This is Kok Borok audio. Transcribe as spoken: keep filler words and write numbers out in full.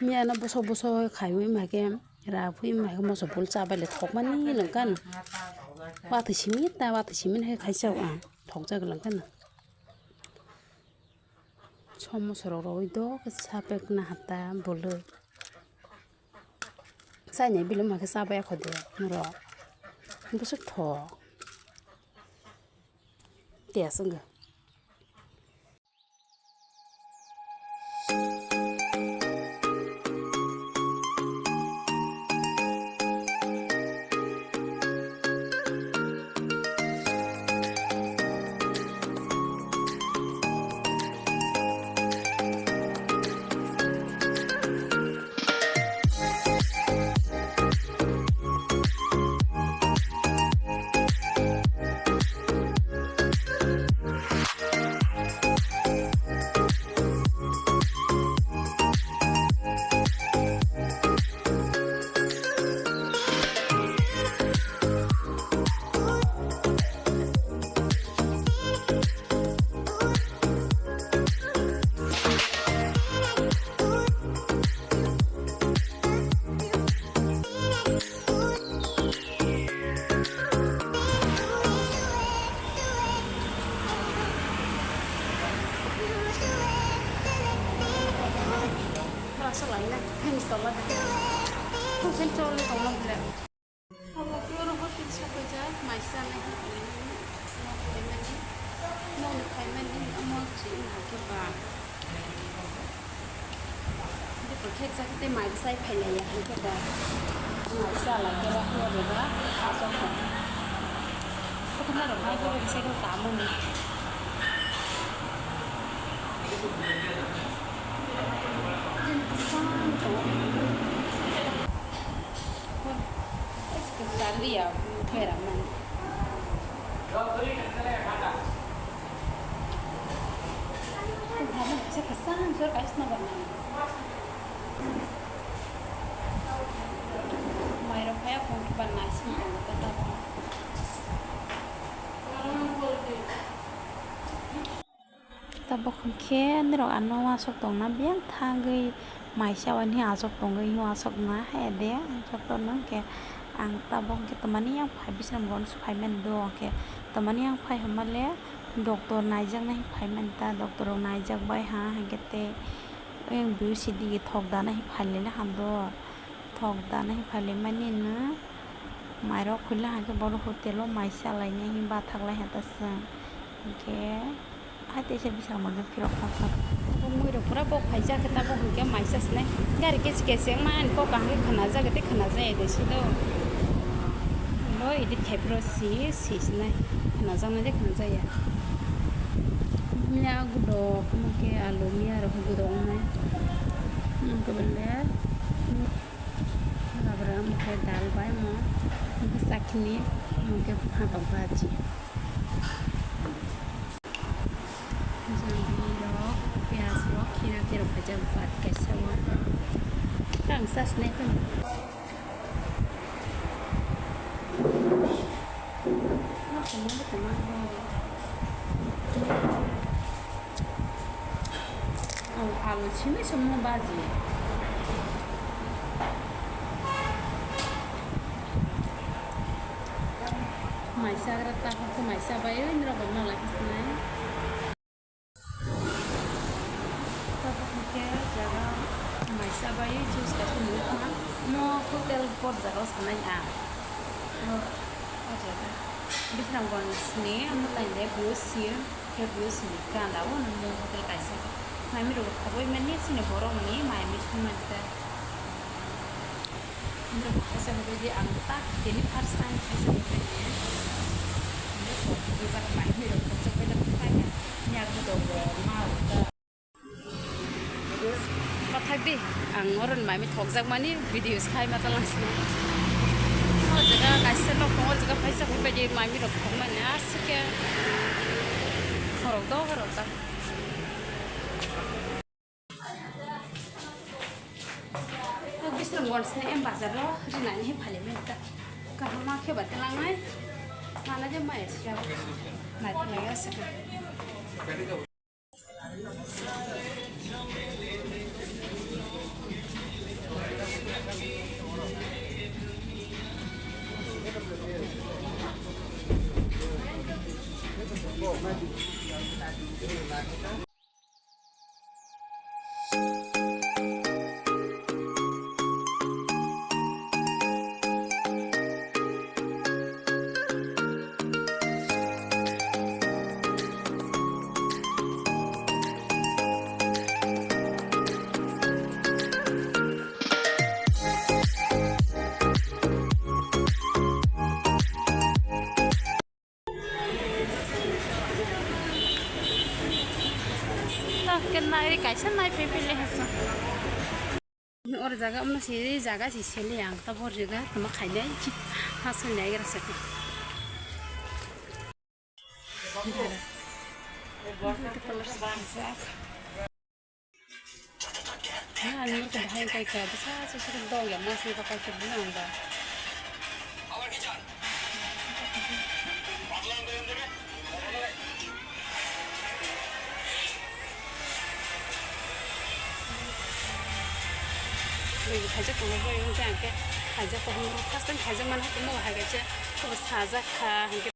Miya no boso boso khaiwi ma khe ra phui ma khe moso bul cha bai le thok mani lwng kha no. Watwi simi ta watwi simi hai khai chao ang thok jak lwng kha no. Som moso rok rwi do khe sa pek na hata bwlwi. Chai nai bile ma khe cha bai kho de norok. Bwswk thok. Test wngkha. Rasa lainai, hini tola. Mungkin coli tongma bile. Obo khe oro hotel sokaijak, mai chanai hinwi nok phaimani, nokni phaimani omo chini hai khe ba. Bwkha khe chakhe tei mai bwsai phailaiya hai khe ba. Mai chalai khe ba, hwnba aswk kha. Kothoma rok hai khe ba bwsai khe tamoni. Kwchang tongo. Kwchang ya, pera man. Kwchang sor kaisa na ba man. Mairok kaya kong kiban naising tongo ta ta. Tabuk hwnkhe norok ano uansuk tongna biyang thangwi mai chawi hinwi achuk tongwi hinwi uansukna hai de jotono hwnkhe ang tabuk hwnkhe twmani yang phai bisramgo phai mani do hwnkhe twmani yang phai hwnmale doctor naijaknai phai mani ta doctor rok naijak bai ha hwnkhe tei ayang B C D thok dana hinwi phai laina hamdo thok dana hinwi phai laimani no mairok khuila hwnkhe bono hotel o mai chalainai hinwi bathak lai ha ta chwng hwnkhe. Hai teisa bising mano phirok thangkha. Tabuk muirok pura bok phaijak khe tabuk hwnkhe mai chasnai. Gari kesi kesi wngma ani kok kaham khe khwnajak tei khwnajaya de silo. Bo edit khai phiro si sisnai. Khwnajaknai de khwnajaya. Miya gudok omo khe alu miya rok gudok wngnai. Omo khe bele. Labra omo khe dal bai omo. Omo khe chakini. Omo khe phatok bhaji. Jandi rok, piyaj rok, khina khe rok khaijak bhat kaisa o. Tang sas nai kheno. Oh, alu simi simi baji. Mai chagra ta khe mai chabai oi norok bo malai khe sinai. Tabuk hwnkhe jaga mai chabai juice kaisa nugwi tongkha. Omo hotel bor jaga o sanai ang. O, o jaga. Bikram Ganj ni omo tainde view sir, khe view sir ni gana o nang hotel kaisa. Mai mi rok khogoi mani sini borok ni mai mi sung mani ta. Hwnwi khaisa hwnwi di ang tak tini first time khaisa hwnwi di. Hwnwi kok bujak mai hwnwi rok khokjak bai da phai ya. Yak bo dong bo ma rok ta. Pathak di ang oron mai mi thokjak mani videos khai ma talang sini. O jaga kaisa nok tongo, o jaga phaisa phai bai di mai mi rok thok mani aswk khe. Khorok do khorok ta. Bisramganj ni M bazar o rinani hai phailaimani ta. Kaham ma khe ba tei langnai. Mana je maya siya. Nai phai ya saka. Kenai ri kaisa nai phai phai le hasa. Or jaga amno si jaga si sele ang ta bor jaga tama khainai chi hasa nai gra sa. Ani murko bahai kai kha bwsa se se dog ya mas ni pakai khe bini ang ba. Bai khaijak tongo bai wngkha ang khe khaijak tongo first time khaijak mani hwnkhe mo hai khe sajak kha hwnkhe.